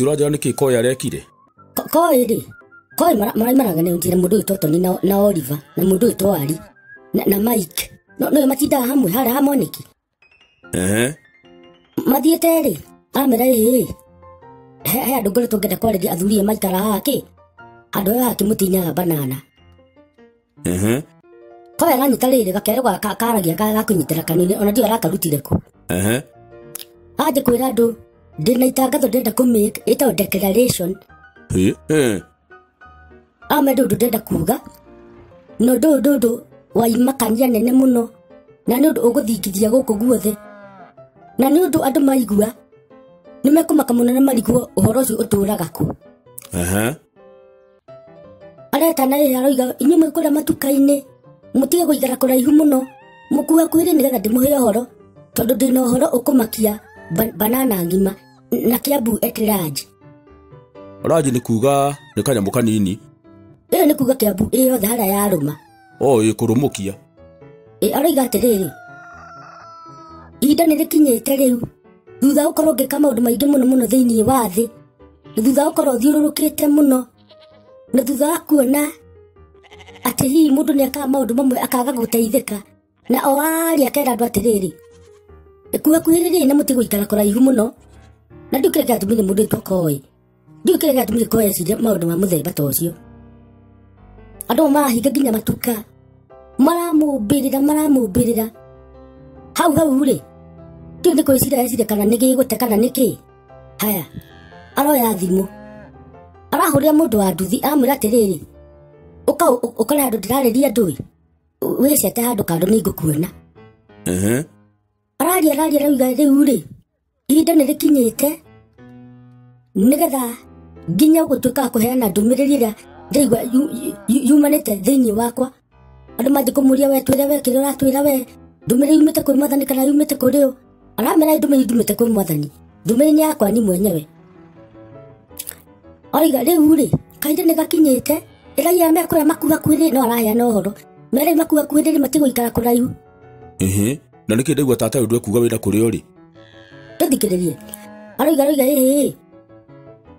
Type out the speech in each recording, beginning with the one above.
Ũranjĩra nĩkĩ Koĩ arekire? Koĩ rĩ, Koĩ maraimanaga nĩ njĩra mũndũ wĩtwo Tony na Oliver na mũndũ wĩtwo Ali na Mike. No matindaga hamwe harĩa ha Moniki. Ehe. Mathiĩte rĩ, amera ĩĩ he andũ ngoretwo ngĩenda kwarĩria athuri aya maikara haha kĩ andũ aya akĩmũtinyaga banana. Ehe. Koĩ aranyita rĩrĩ gakerũ karagia gakũnyitĩra kanua-inĩ ona ndiũ arakarutire kũ. Ehe. Anjĩ kwĩra andũ ndĩna itangatho ndĩrenda kũ make ĩtagwo declaration. Ĩ. Ame ndũ ndĩrenda kuga na ũndũ ũyũ ndũ waimakania nene mũno na nĩ ũndũ ũgũthingithia gũkũ guothe na nĩ ũndũ andũ maigua nĩ mekũmaka mũno na marigwo ũhoro ũcio ũtũraga kũ. Ehe. Aretana ĩ aroiga inyuĩ mwĩ kũrĩa matuka-inĩ mũtige gũikara kũraihu mũno mũkuhakuhĩrĩ nĩgetha ndĩmũhe ũhoro tondũ ndĩna ũhoro ũkũmakia banana ng'ima na Kiambu at large. Large nĩ kuga nĩ kanyamũ kanini. Ĩyo nĩ kuga Kiambu ĩ yothe harĩa yarũma. O ĩ kũrũmũkia. Ĩ aroiga atĩrĩrĩ ihinda nĩ rĩkinyĩte rĩu thutha wa gũkorwo ngĩka maũndũ maingĩ mũno mũno thĩinĩ wa thĩ na thutha wa gũkorwo thiũrũrũkĩte mũno na thutha wa kuona atĩ hihi mũndũ nĩ ekaga maũndũ mamwe akaga gũteithĩka na o aria akera andũ atĩrĩrĩ kuhakuhĩrĩriai na mũtige gũikara kũraihu mũno na ndiũ kĩrĩa kĩratũmire mũndũ wĩtwo Koĩ ndiũ kĩrĩa kĩratũmire Koĩ ecirie maũndũ ma mũthemba ta ũcio. Andũ marahinga nginya matuka maramũmbĩrĩra hau hau rĩ ndiũ nĩ kwĩciria eciria kana nĩ gĩgũte kana nĩ kĩ. Haya aroya thimũ arahũrĩra mũndũ wa nduthi amwĩra atĩrĩrĩ ũka ũkore handũ ndĩrarĩria andũ ĩ wĩcete handũ kando nĩ ngũkuona. Ehe. Araria arauga rĩu rĩ ihinda nĩ rĩkinyĩte nĩgetha nginya gũtuĩka wa kũheana ndũmĩrĩri ĩrĩa ndaigua yumanĩte thĩinĩ wakwa. Andũ manjie kũmũria we twĩre we kĩrĩa ũratwĩra we ndũmĩrĩri yumĩte kwĩ mwathani kana yumĩte kũrĩ ũ. Aramera ndũmĩrĩri ndumĩte kwĩ mwathani ndũmĩrĩri nĩ yakwa ni mwenyewe. Oiga rĩu rĩ kahinda nĩ gakinyĩte ĩraia mekũrĩa makuhakuhĩrĩ no araheana ũhoro merĩ makuhakuhĩrĩ matigũikara kũraihu. Ehe. Na nĩkĩ ndaigua tata ũyũ ndwekuga wĩra kũrĩ ũrĩ? Tũthikĩrĩrie. Aroiga ĩĩ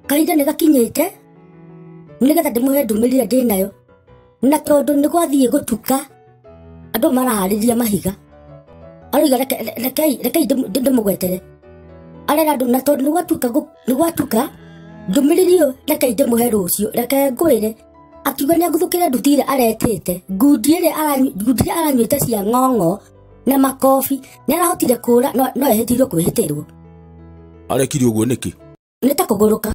kahinda nĩ gakinyĩte nĩgetha ndĩmũhe ndũmĩrĩri ĩrĩa ndĩnayo na tondũ nĩ gwathiĩ gũtuka andũ maraharĩria mahiga. Aroiga rekei ndĩmũgwetere. Arera andũ na tondũ nĩ gwatuka ndũmĩrĩri ĩyo rekei ndĩmũhe rũciũ reke ngwĩre. Akiuga nĩ aguthũkĩra nduthi ĩrĩa aretĩte ngundi ĩrĩa aranyuĩte cia ng'ong'o na makobi nĩ arahotire kũra no ehĩtĩirwo kwĩhĩtĩrwo. Arekire ũguo nĩkĩ? Nĩ ta kũgũrũka.